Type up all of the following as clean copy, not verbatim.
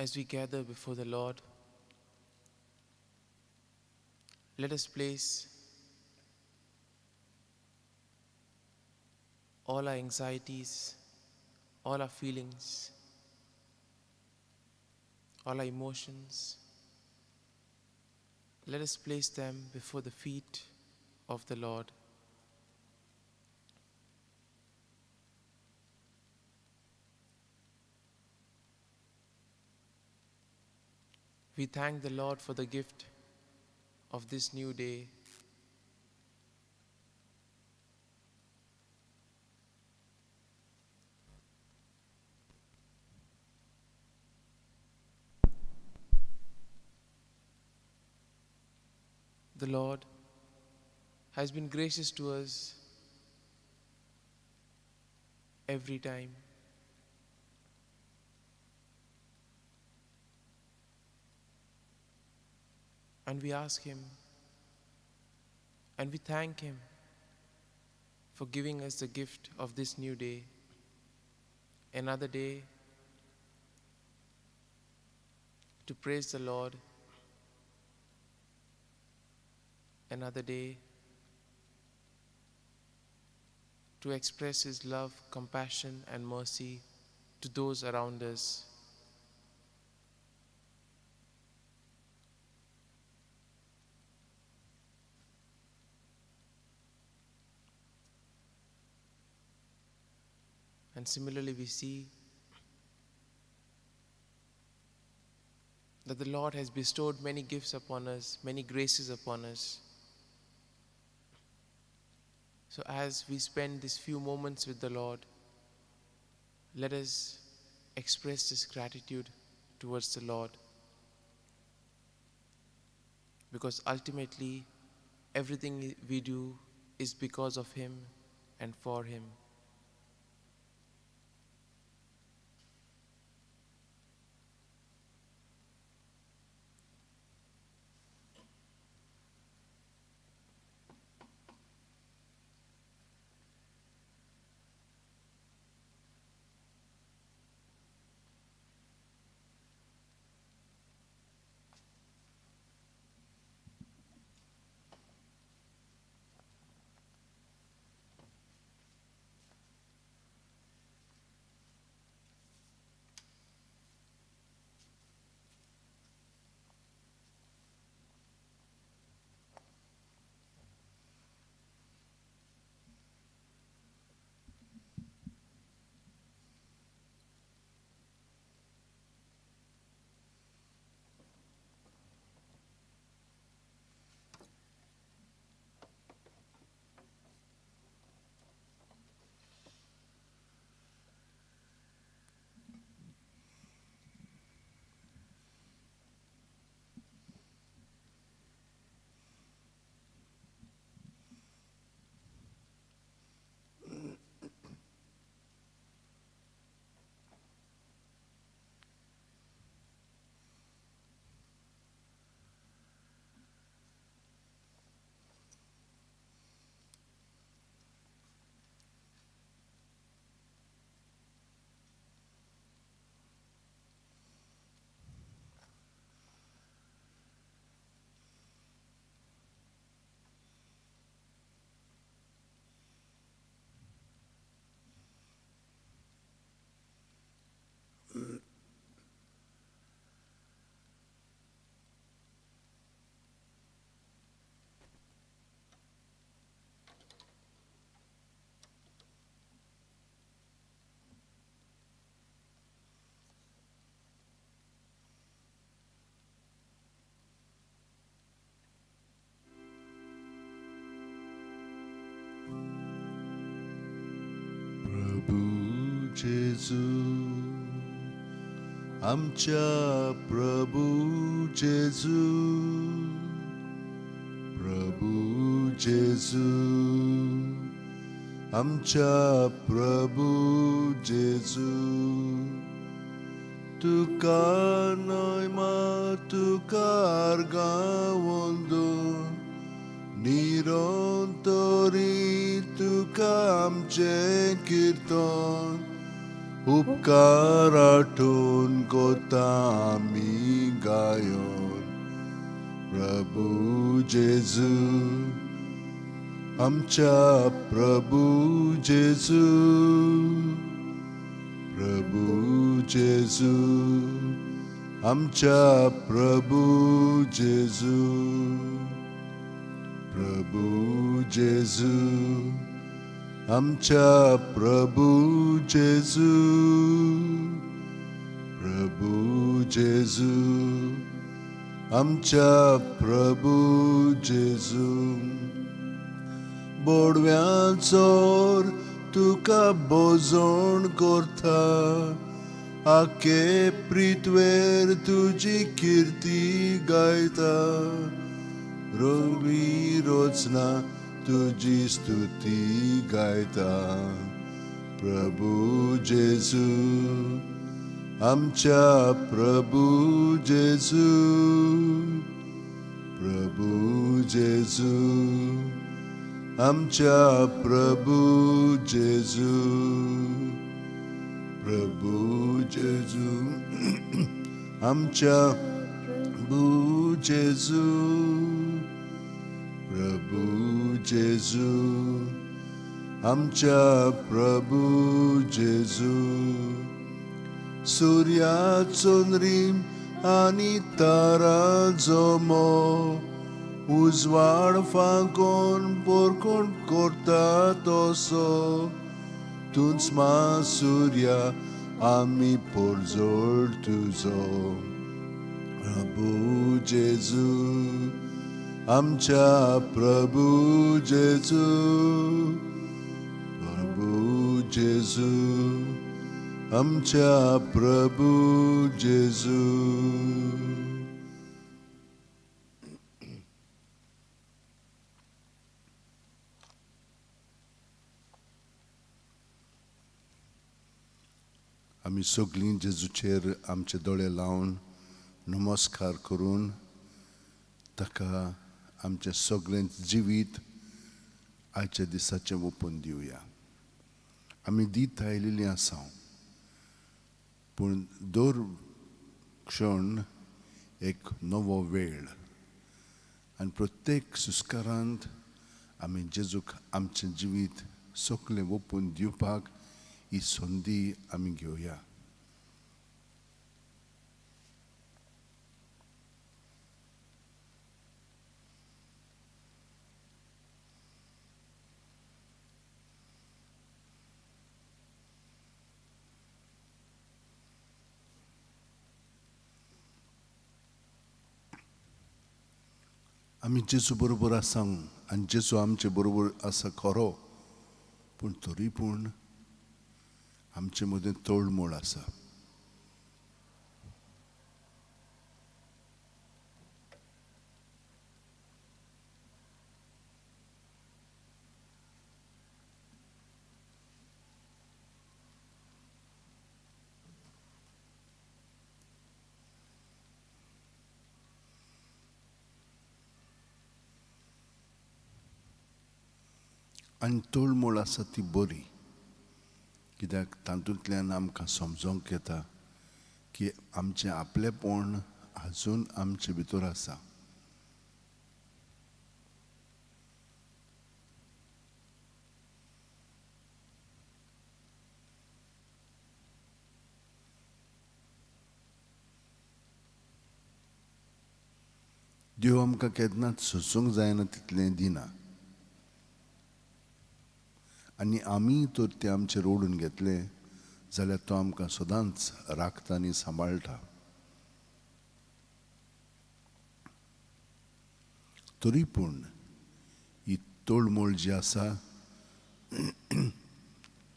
As we gather before the Lord, let us place all our anxieties, all our feelings, all our emotions. Let us place them before the feet of the Lord. We thank the Lord for the gift of this new day. The Lord has been gracious to us every time. And we ask Him and we thank Him for giving us the gift of this new day, another day to praise the Lord, another day to express His love, compassion, and mercy to those around us. And similarly, we see that the Lord has bestowed many gifts upon us, many graces upon us. So as we spend these few moments with the Lord, let us express this gratitude towards the Lord. Because ultimately, everything we do is because of Him and for Him. जेजू आमच्या प्रभू जेजू, प्रभू जेजू आमच्या प्रभू जेजू, तुका न्हय मा तुका गावंदो निरंतरी तुका आमचें किर्तन, उपकार आठोवन कोता आमी गायोन प्रभू जेजू आमच्या प्रभू जेजू प्रभू जेजू आमच्या प्रभू जेजू प्रभू जेजू आमच्या प्रभू जेजू प्रभू जेजू आमच्या प्रभू जेजू बोडव्यांचोर तुका बोजोण करता आखे प्रित्वेर तुजी किर्ती गायता रोमी रोचना तुजी स्तुती गायता प्रभू जेजू आमच्या प्रभू जेजू प्रभू जेजू आमच्या प्रभू जेजू प्रभू जेजू आमच्या प्रभू जेजू प्रभू जेजू आमच्या प्रभू जेजू सुर्या चंद्रीम आनी तारा जमो उजवाड फांकोन पोरकोण करता तसो तूंच मा सुर्या आमी पोरजोड तुजो प्रभू जेजू आमच्या प्रभू जेजू प्रभू जेजू आमच्या प्रभू जेजू. आमी सगळीं जेजूचेर आमचे दोळे लावन नमस्कार करून ताका आमचें सगळें जिवीत आयच्या दिसाचें ओपून दिवया. आमी दीत आयिल्लीं आसा, पूण दर क्षण एक नवो वेळ आनी प्रत्येक सुस्कारांत आमी जेजूक आमचें जिवीत सगळें ओपून दिवपाक ही संदी आमी घेवया. आमी जेजू बरोबर आसा आनी जेजू आमचे बरोबर आसा खरो, पूण तरी पूण आमचे मदें तळमळ आसा. आनी तळमळ आसा ती बरी, कित्याक तातूंतल्यान आमकां समजोंक येता की आमचें आपलेपण आजून आमचे भितर आसा. देव आमकां केन्नाच सोसूंक जायना तितलें दिना आनी आमी तर तें आमचेर ओडून घेतलें जाल्यार तो आमकां सदांच राखता आनी सांबाळटा. तरी पूण ही तळमळ जी आसा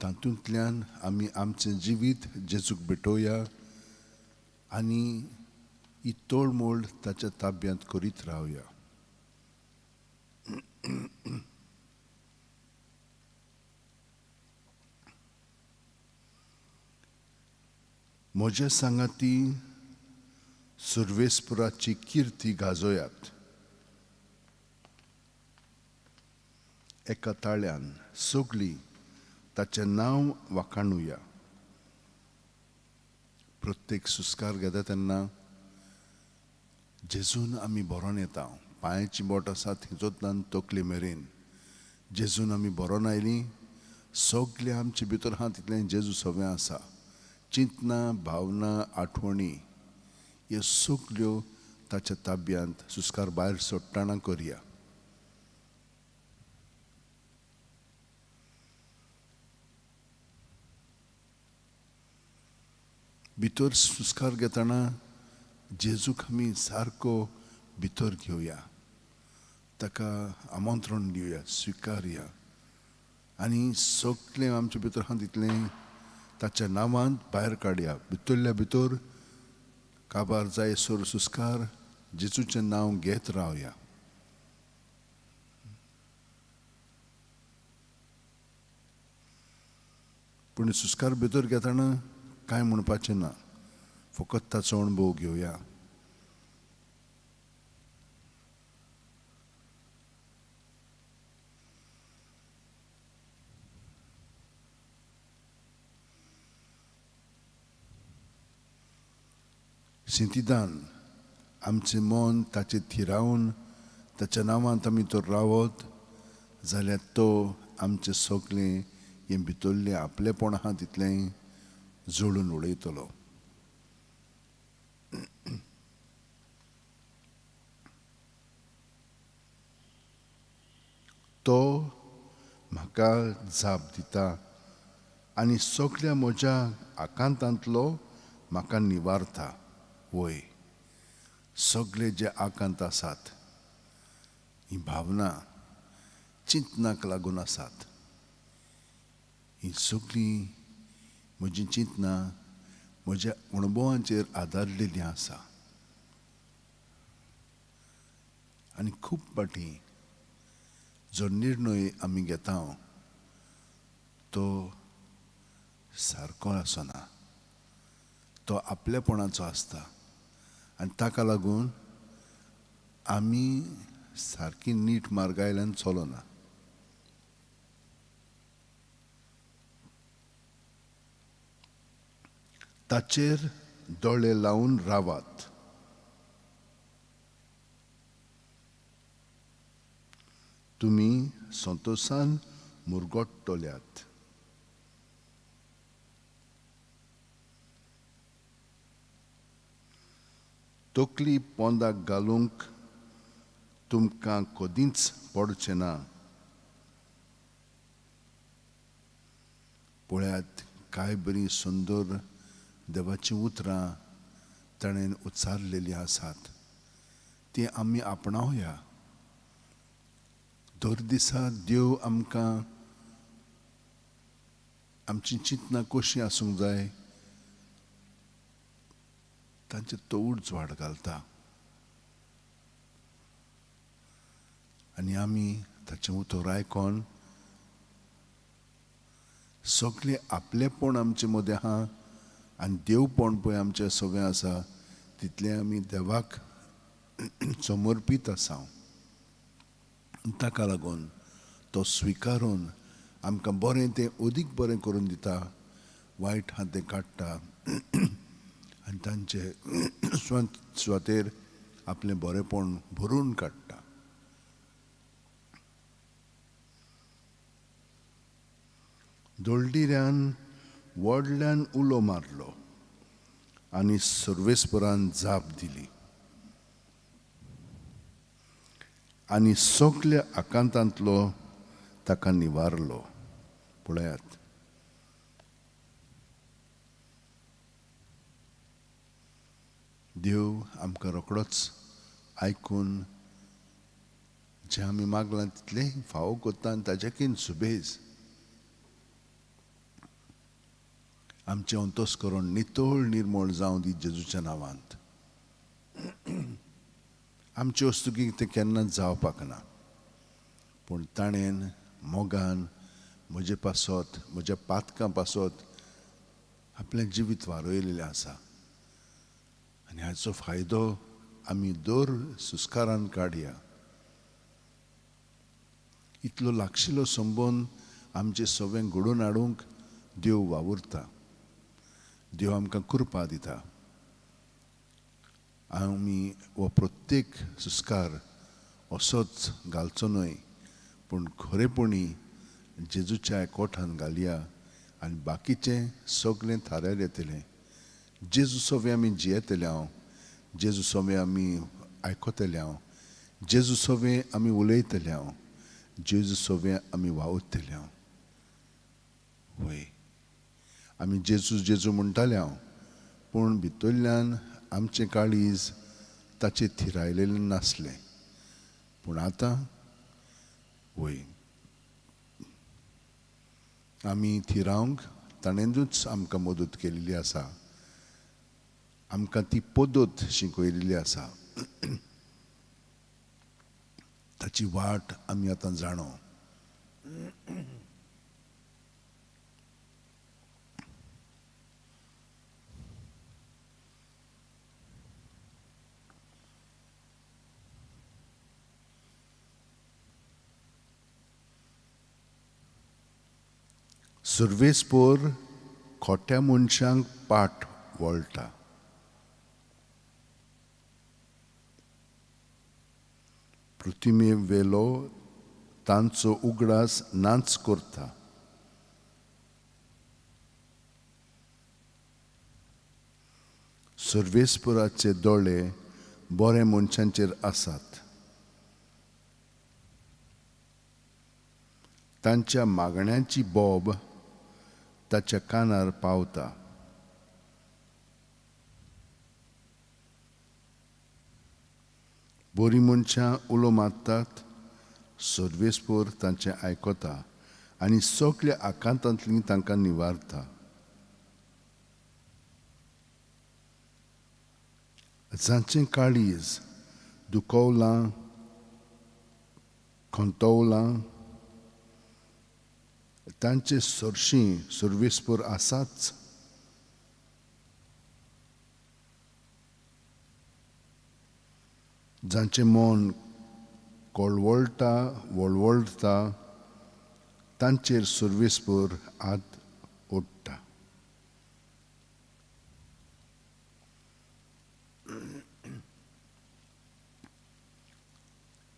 तातूंतल्यान आमी आमचें जिवीत जेजूक भेटोवया आनी ही तळमळ ताच्या ताब्यांत करीत रावया. म्हज्या सांगाती सुर्वेस्पुराची किर्ती गाजोयात. एका ताळ्यान सगळीं ताचें नांव वाखाणुया. प्रत्येक सुस्कार घेता तेन्ना जेजून आमी भरोन येता. पांयाची बोट आसा थंयचोतल्यान तकले मेरेन जेजून आमी भरोन आयलीं. सगळें आमचे भितर आहा तितलें जेजू सगळें आसा. चिंतना, भावना, आठवणी ह्यो सगल्यो ताच्या ताब्यांत सुस्कार भायर सोडटना करया. भितर सुस्कार घेतना जेजूक आमी सारको भितर घेवया, ताका आमंत्रण दिवया, स्विकारया आनी सगळें आमचे भितर आहा तितलें ताच्या नांवान भायर काडया. भितरल्या भितर काबार जाय सोर सुस्कार जेजूचें नांव घेत रावया. पूण सुस्कार भितर घेतना कांय म्हणपाचें ना, फकत ताचो अणभव घेवया. सिंतिदान आमचें मन ताचेर थिरावन ताच्या नांवांत आमी तर रावत जाल्यार तो आमचें सगळें हें भितरलें आपलेपण आहा तितलें जोडून उडयतलो. तो म्हाका जाप दिता आनी सगळ्या म्हज्या आकांतांतलो म्हाका निवारता. वय, सगळे जे आकांत आसात ही भावना चिंतनाक लागून आसात. ही सगळीं म्हजी चिंतनां म्हज्या अणभवांचेर आदारलेलीं आसा आनी खूब फावटी जो निर्णय आमी घेता तो सारको आसना, तो आपलेपणाचो आसता आनी ताका लागून आमी सारकी नीट मार्गायल्यान चलना. ताचेर दोळे लावन रावात. तुमी संतोशान मुरगट्टल्यात. तकली पोंदाक घालूंक तुमकां कदींच पडचें ना. पळयात काय बरीं सुंदर देवाचीं उतरां ताणें उच्चारलेलीं आसात, तीं आमी आपणावया. दर दिसा देव आमकां आमचीं चिंतनां कशीं आसूंक जाय तांचे तो उजवाड घालता आनी आमी ताचें उतर आयकोन सगळें आपलेपण आमचे मदें आहा आनी देवपण पळय आमचें सगळें आसा तितलें आमी देवाक समर्पीत आसा. ताका लागून तो स्विकारून आमकां बरें तें अदीक बरें करून दिता, वायट आहा तें काडटा आनी तांचे सुवातेर आपलें बरेंपण भरून काडटा. दोळडिऱ्यान व्हडल्यान उलो मारलो आनी सर्वेस्परान जाप दिली आनी सगल्या आकांतांतलो ताका निवारलो. पळयात, देव आमकां रोखडोच आयकून जें आमी मागलां तितलें फावो करता आनी ताच्याकीन सुबेज आमचें अंतस्करण नितळ निर्मळ जावं दी जेजूच्या नांवांत. आमचे वस्तुकी तें केन्नाच जावपाक ना, पूण ताणें मोगान म्हजे पासत, म्हज्या पातकां पासत आपलें जिवीत वारयलेलें आसा आनी हाचो फायदो आमी दर सुस्कारान काडया. इतलो लागशिल्लो संबंद आमचे सगळें घडोवन हाडूंक देव वावुरता देव आमकां कृपा दिता. आमी हो प्रत्येक संस्कार असोच घालचो न्हय, पूण खरेपणी जेजूच्या कोठान घालया आनी बाकीचें सगळें थारायलें येतलें. जेजू सोवे आमी जियेतले हांव, जेजू सोवे आमी आयकतले हांव, जेजू सोवे आमी उलयतले हांव, जेजू सोवे आमी वावुरतले हांव. वय, आमी जेजू जेजू म्हणटाले हांव, पूण भितरल्यान आमचें काळीज ताचेर थिरायलेलें नासलें. पूण आतां वय, आमी थिरावंक ताणेंच आमकां मदत केल्ली आसा, आमकां ती पद्दत शिकयलेली आसा. ताची वाट आमी आतां जाणो. सुर्वेसपोर खोट्या मनशांक पाट वळटा. प्रतिमे वेलो तांचो उगडास नाच करता. सर्वेस्पराचे दोळे बरे मनशांचेर आसात. तांच्या मागण्यांची बोब ताच्या कानार पावता. बरीं मनशां उलो मारतात, सर्वेस्पर तांचें आयकता आनी सगल्या आकांतांतलीं तांकां निवारता. जांचें काळीज दुखवलां, खंतवलां, तांचे सरशीं सर्वेस्पर आसाच. जांचें मन कळवळटा वळवळटा तांचेर सर्वेस्पर हात ओडटा.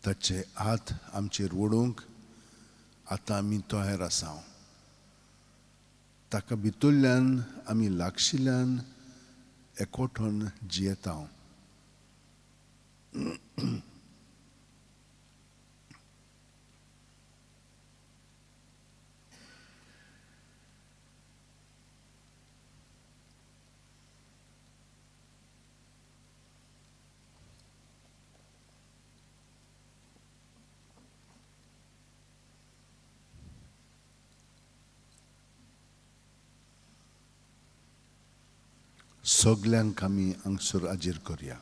ताचे हात आमचेर ओडूंक आतां आमी तयार आसा. ताका भितरल्यान आमी लागशिल्ल्यान एकवटून जियेता. सगल्यांक आमी हांगसर हाजीर करया.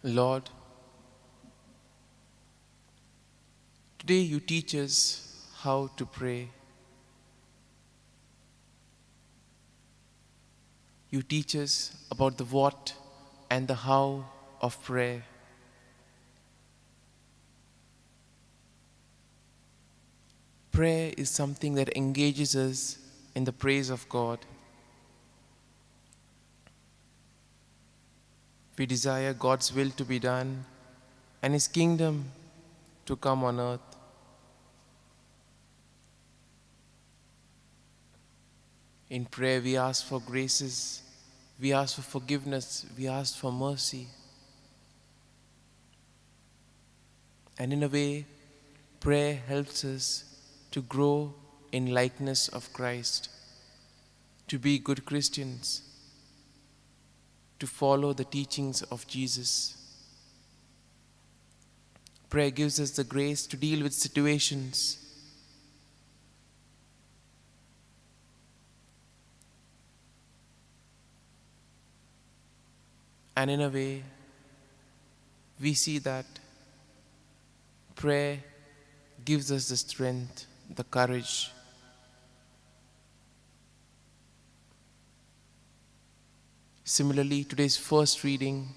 Lord, today you teach us how to pray. You teach us about the what and the how of prayer. Prayer is something that engages us in the praise of God. We desire God's will to be done and His kingdom to come on earth. In prayer, we ask for graces, we ask for forgiveness, we ask for mercy. And in a way, prayer helps us to grow in likeness of Christ, to be good Christians, to follow the teachings of Jesus. Prayer gives us the grace to deal with situations. And in a way, we see that prayer gives us the strength, the courage. Similarly, today's first reading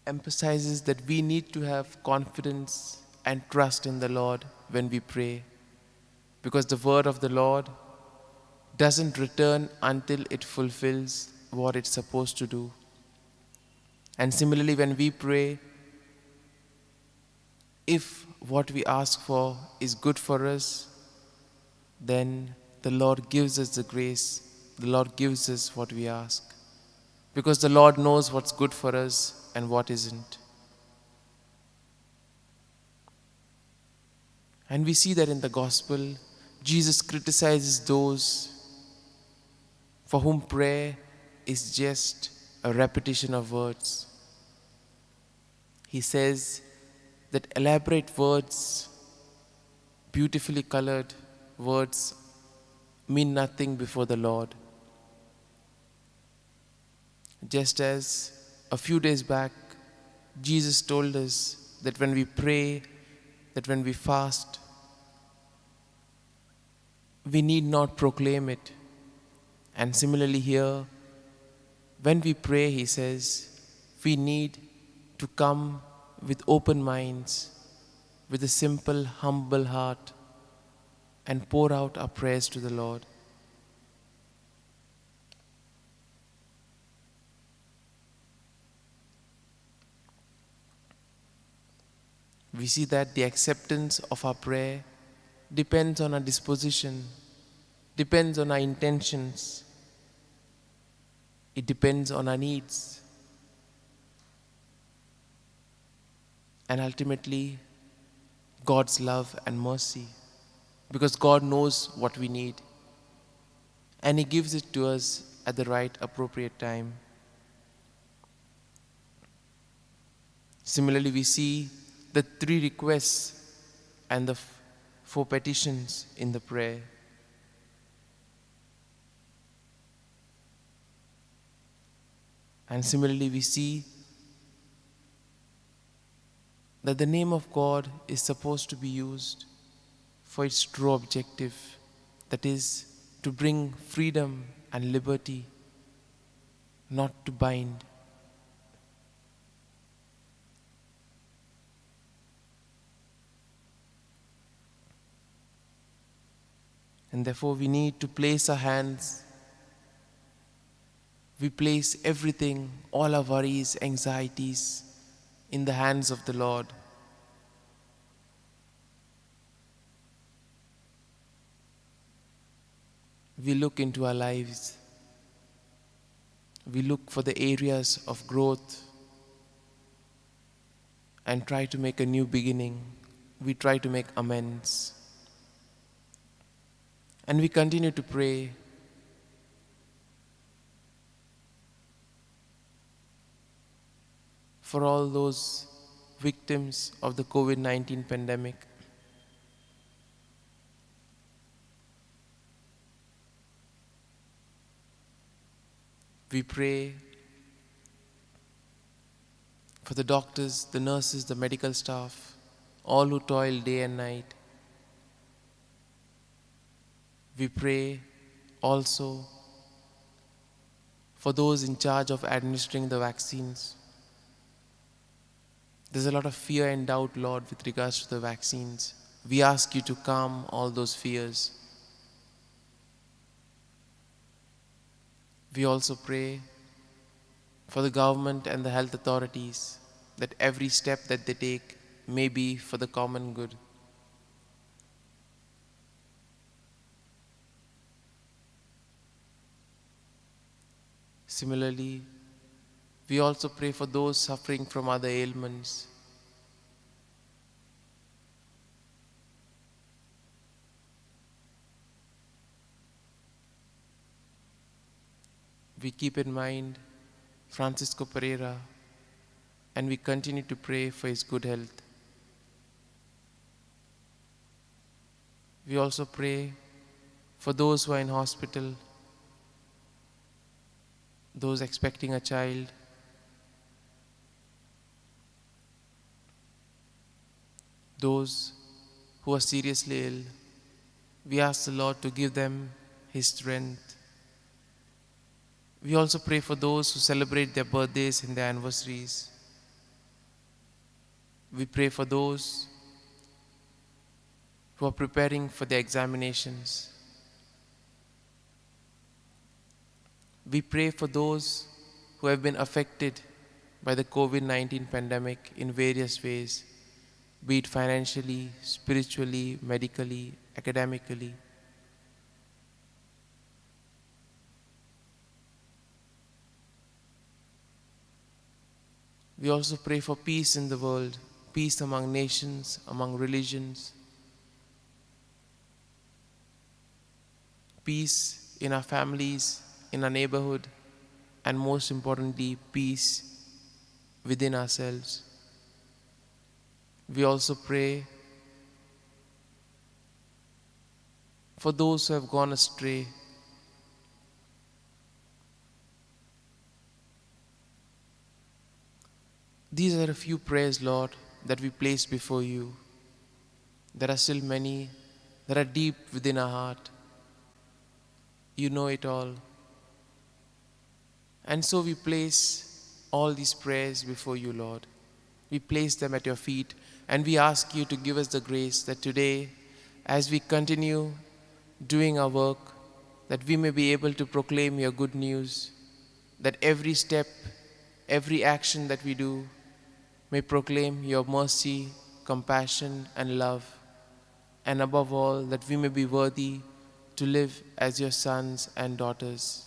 emphasizes that we need to have confidence and trust in the Lord when we pray, because the word of the Lord doesn't return until it fulfills what it's supposed to do. And similarly, when we pray, if what we ask for is good for us, then the Lord gives us the grace, the Lord gives us what we ask, because the Lord knows what's good for us and what isn't. And we see that in the gospel, Jesus criticizes those for whom prayer is just a repetition of words. He says that elaborate words, beautifully colored words, mean nothing before the Lord. Just as a few days back, Jesus told us that when we pray, that when we fast, we need not proclaim it. And similarly here, when we pray, he says, we need to come with open minds, with a simple, humble heart, and pour out our prayers to the Lord. We see that the acceptance of our prayer depends on our disposition, depends on our intentions, it depends on our needs, and ultimately God's love and mercy, because God knows what we need and He gives it to us at the right appropriate time. Similarly, we see the three requests and the four petitions in the prayer. And similarly, we see that the name of God is supposed to be used for its true objective, that is, to bring freedom and liberty, not to bind. And therefore we need to place our hands, we place everything, all our worries, anxieties, in the hands of the Lord. We look into our lives. We look for the areas of growth and try to make a new beginning. We try to make amends. And we continue to pray. For all those victims of the COVID-19 pandemic. We pray for the doctors, the nurses, the medical staff, all who toil day and night. We pray also for those in charge of administering the vaccines. There's a lot of fear and doubt, Lord, with regards to the vaccines. We ask you to calm all those fears. We also pray for the government and the health authorities that every step that they take may be for the common good. Similarly, we also pray for those suffering from other ailments. We keep in mind Francisco Pereira, and we continue to pray for his good health. We also pray for those who are in hospital, those expecting a child, those who are seriously ill. We ask the Lord to give them His strength. We also pray for those who celebrate their birthdays and their anniversaries. We pray for those who are preparing for their examinations. We pray for those who have been affected by the COVID-19 pandemic in various ways, be it financially, spiritually, medically, academically. We also pray for peace in the world, peace among nations, among religions, peace in our families, in our neighborhood, and most importantly, peace within ourselves. We also pray for those who have gone astray. These are a few prayers, Lord, that we place before you. There are still many that are deep within our heart. You know it all. And so we place all these prayers before you, Lord. We place them at your feet, and we ask you to give us the grace that today, as we continue doing our work, that we may be able to proclaim your good news, that every step, every action that we do may proclaim your mercy, compassion, and love, and above all, that we may be worthy to live as your sons and daughters.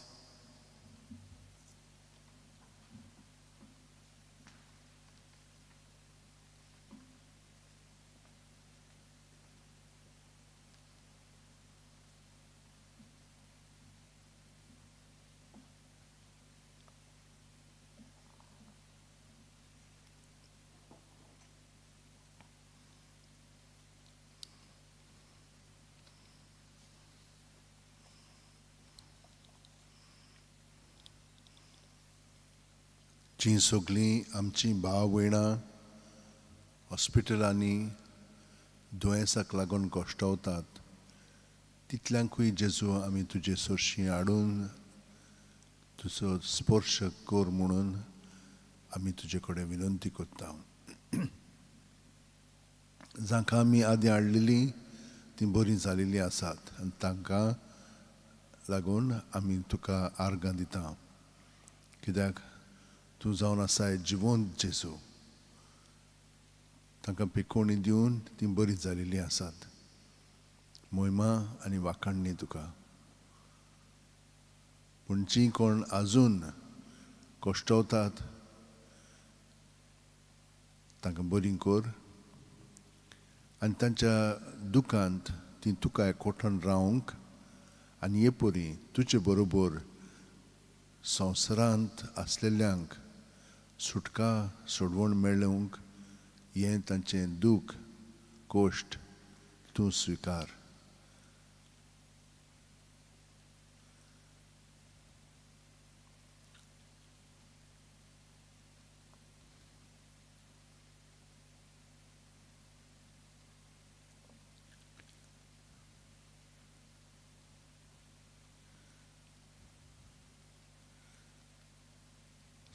जीं सगळीं आमचीं भाव भयणां हॉस्पिटलांनी दुयेंसाक लागून कश्टवतात तितल्यांकूय जेजू आमी तुजे सरशीं हाडून तुजो स्पर्श कर म्हणून आमी तुजे कडेन विनंती करता. जांकां आमी आदीं हाडलेलीं तीं बरीं जालेलीं आसात आनी तांकां लागून आमी तुका आर्गां दिता, कित्याक तूं जावन आसाय जिवंत जेजू. तांकां पिकोवणी दिवन तीं बरीं जालेलीं आसात. मोहिमा आनी वाखाणणी तुका. पूण जीं कोण आजून कश्टवतात तांकां बरीं कर आनी तांच्या दुखांत तीं तुका एकवटान रावंक आनी हे परी तुजे बरोबर संवसारांत आसलेल्यांक सुटका सोडवण मेळोवंक हें तांचें दूख कश्ट तूं स्विकार.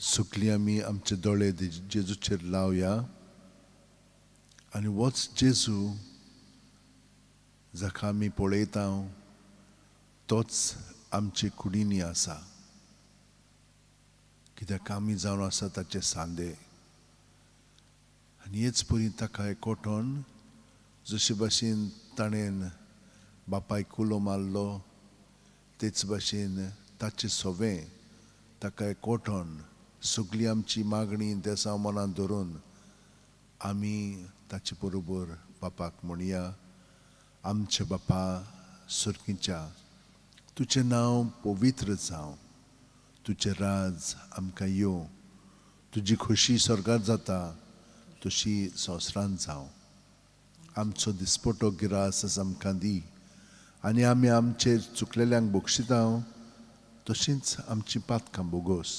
सगळीं आमी आमचे दोळे जेजूचेर लावया आनी वच जेजू जाका आमी पळयता तोच आमचे कुडींनी आसा, कित्याक आमी जावन आसा ताचे सांदे. आनी हेच परी ताका एकवटोन जशे भाशेन ताणें बापायक उलो मारलो तेच भाशेन ताचें सवें ताका एकवटोन सगळी आमची मागणी देसां मनांत धरून आमी ताचे बरोबर बापाक म्हणया, आमच्या बापा सर्गीच्या, तुजें नांव पवित्र जावं, तुजें राज आमकां येवं, तुजी खोशी स्वर्गार जाता तशी संवसारांत जावं. आमचो दिसपटो गिरास आमकां दी आनी आमी आमचे चुकलेल्यांक बक्षिता तशींच आमची पातकां बोगोस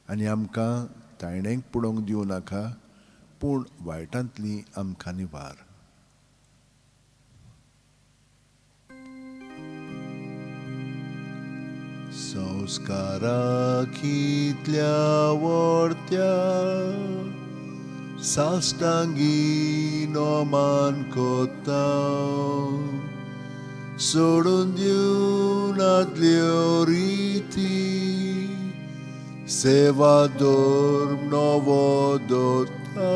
आनी आमकां तायणेक पडोवंक दिवं नाका, पूण वायटांतली आमकां निवार. संस्कारा कितल्या वर्त्या साश्टांगी नोमान कोता, सोडून दिवन आदल्यो रिती, सेवा धर्म नवो दवरता,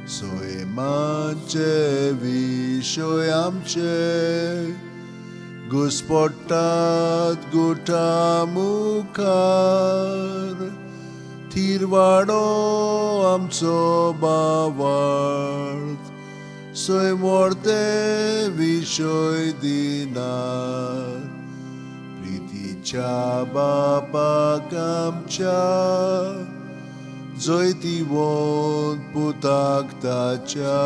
सैमाचे विशय आमचे घुस्पट्टात गुटा मुखार, थिरवाडो आमचो बावार्थ, सैमोर्ते विशय दिनार, प्रितीच्या बापाक आमच्या जैतिवंत पुताक ताच्या,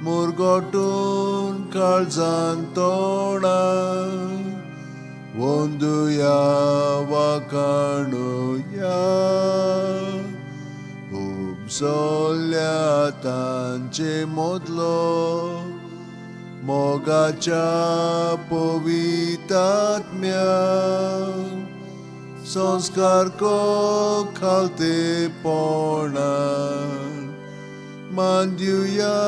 मुरगोटून काळजान तोंडा वंदुया वाकाणुया, उपसोल्या तांचे मोदलो मोगाच्या पवितात्म्या, संस्कार को खालतेपणान मांद्युया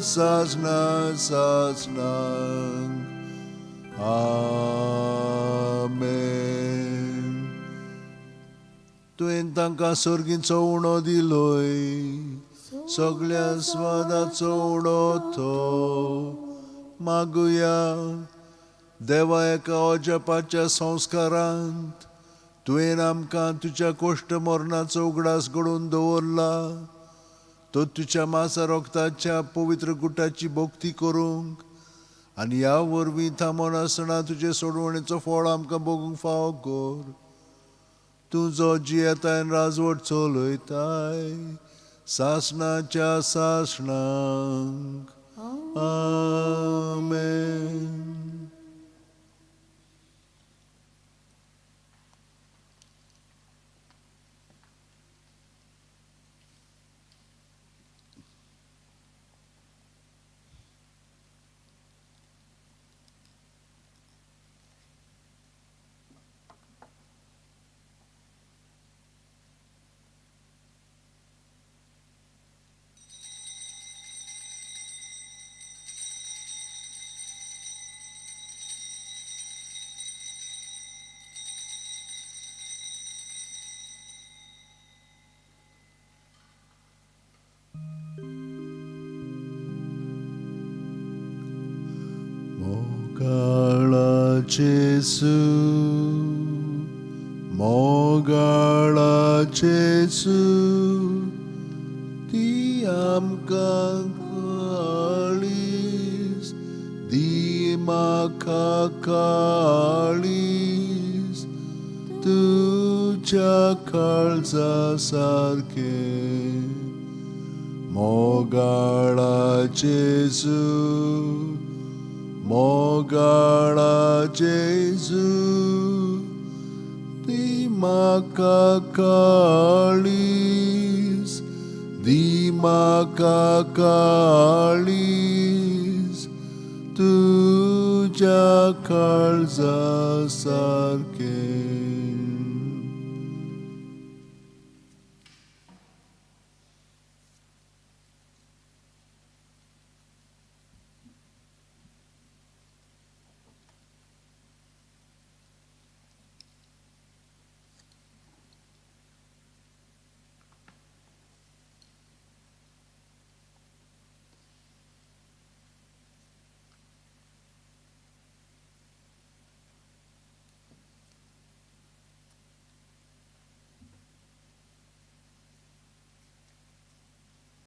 सासना सासनांक. आमेन. तुवें तांकां सर्गीचो उणो दिलोय, सगळ्या स्वादाचो उणो तो मागुया. देवा एका अजापाच्या संस्कारांत तुवें आमकां तुज्या कोश्ट मरणाचो उगडास घडोवन दवरला, तो तुज्या मासा रोगताच्या पवित्र गुटाची भक्ती करूंक आनी ह्या वरवीं थांबोन आसतना तुजे सोडवणेचो फळ आमकां भोगूंक फावो कर. तूं जो जियेताय राजवट चलयताय सासणाच्या सासणांक. आमेन. Jesu, मोगाळा जेजू, ती आमकां काळीज, दी म्हाका काळीज, तुज्या काळजा सारकें. मोगाळा जेजू, मोगाळा जेजू, दी म्हाका काळीज, दी म्हाका काळीज, तुज्या काळजा सारकें.